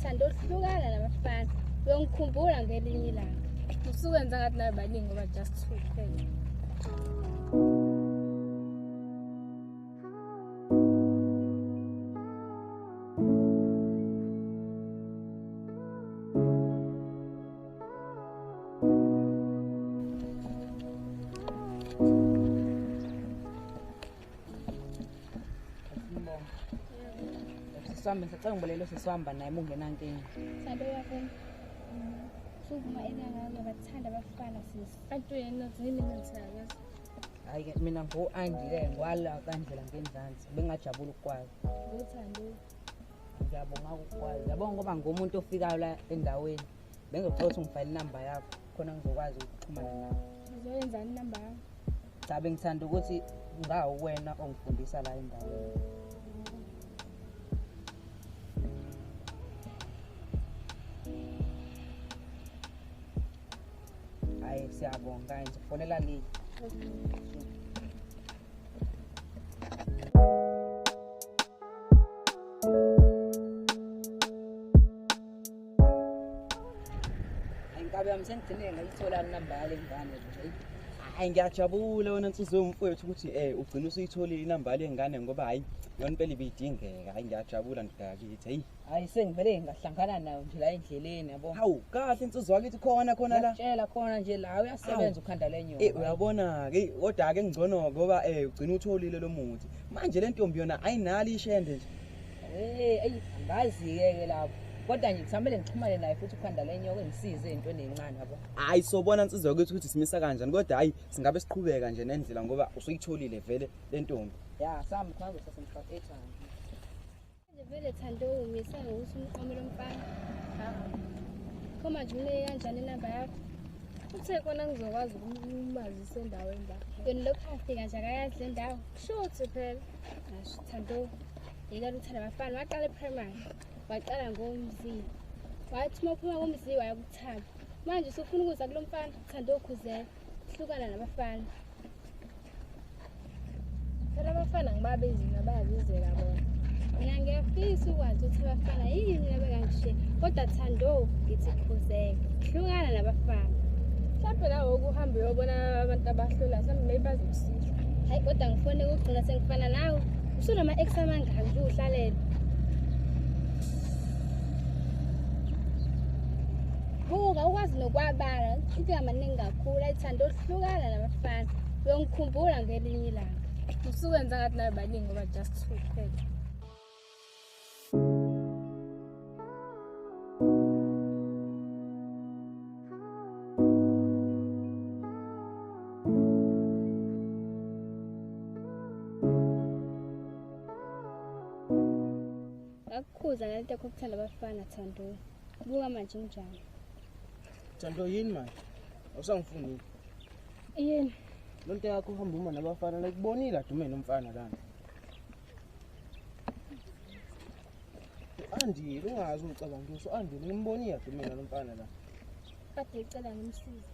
Thando, hlukana nabafana. Uyongikhumbula ngelinye ilanga. Usuwenza ngathi nawe baningi ngoba just two kuphela. Sisihamba sicela ngibolele sisihamba naye ungenankinga. Thando uyavuma. Suvuma elanga bathanda abafana sisi. Kanti wena yini ngithakaza? Hayi ke mina ngo-Andile ngwala kandlela ngenzansi bengajabula ukukwazi. Ngothando. Ngiyabonga ukukwazi. Yabo ngoba ngumuntu ofikayo la endaweni. Bengizocela ukuthi ungifake inamba yakho khona ngizokwazi ukuxhumana nawe. Uzoyenzani inamba yakho? Cha bengithanda ukuthi ngawo wena ongifundisa la endaweni. Hayi siyabonga ngizokufonela lini. Inkabi yami sengigcine ngayithola inamba yale ngane nje. Hayi ngiyajabula wena nsizwe mfowethu ukuthi ugcina usuyitholile inamba yale ngane ngoba hayi yona impela ibidingeka. Hayi ngiyajabula ndoda-kithi. Hayi hayi sengivele ngahlangana nayo nje la endleleni yabo. Hawu kahle insizwa wakithi khona khona la. Ngiyakutshela khona nje la uyasebenza ukhanda lenyoka. Uyabona ke kodwa ke ngcono ngoba ugcina utholile lo muthi. Manje le ntombi yona ayinalo ishende nje. Ayi angazi ke lapho. Kodwa nje kusamele ngixhumane naye futhi ukhanda lenyoka engisize entweni encane yabo. Hayi sobona insizwa wakithi ukuthi simisa kanjani kodwa hayi singabe siqhubeka nje nendlela ngoba usuyitholile vele le ntombi. Ya sami khona sasemfaka ethanda. Vele Thando umisa ngokuthi umqomele umfana. Khoma nje umnike kanjani inamba yakho? Uthe kona ngizokwazi ukumazisa endaweni la. Yona lokhu afika nje akayazi le ndawo. Shuthi phela. Asho Thando, yeka uthanda abafana waqala eprimary. Waqala ngomzi. Wathi uma uphuma komzi waya kuThabo. Manje usufuna ukuza kulo mfana, Thando ukhuzela. Hlukana nabafana. Phela abafana ngibabizi nabayabizela bona. Mina ngiyafisa ukwazi ukuthi abafana yini abekangishiya. Kodwa Thando ngithi khuzeka. Hlukana nabafana. Mhlawumbe nawe ukuhamba uyobona abantu abahlula mhlawumbe maybe bazokusiza. Hayi kodwa ngifone ukugcina sengifana nawe. Usunama ex amangaki nje uhlalela. Buka ukwazi nokwabala into amaningi kakhulu ayithanda hlukana nabafana. Uyongikhumbula ngelinye ilanga. Usuwenza ngathi nawe baningi ngoba just two kuphela. Ngakukhuza nalento yakho ukuthanda abafana Thando. Buka manje unjani? Thando yini manje? Awusangifuni. Yini? Lonto yakho uhamba uma nabafana la kubonile adume nomfana lana. Andile ungazi ucabanga ukuthi Andile ngimbonile adume nalomfana la. Kade ecela ngimsize.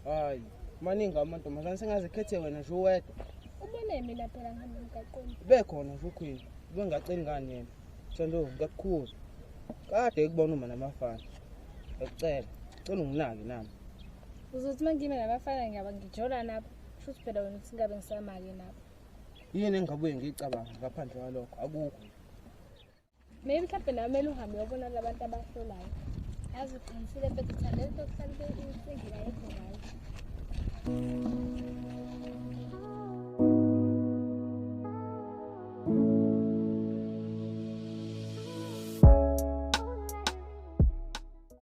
Hayi, maningi amantombazane sengaze khethe wena nje uwedwa. Ubone mina phela ngihamba emgaqweni. Bekhona nje ukhwini. Ubengaceli ngani yena? Thando ngiyakukhuza. Kade ekubona uma namafana. Ngiyacela, cela unginake nami. Uzothi mangime nabafana ngiyaba ngijola nabo. Shuthi phela wena uthi ngabe ngisamake nabo. Yini engabuye ngicabanga ngaphandle kwalokho akukho. Maybe mhlawumbe nawe kumele uhambe uyobona labantu abahlolayo. Yazi uqinisile mfethu Thando lento okuhlala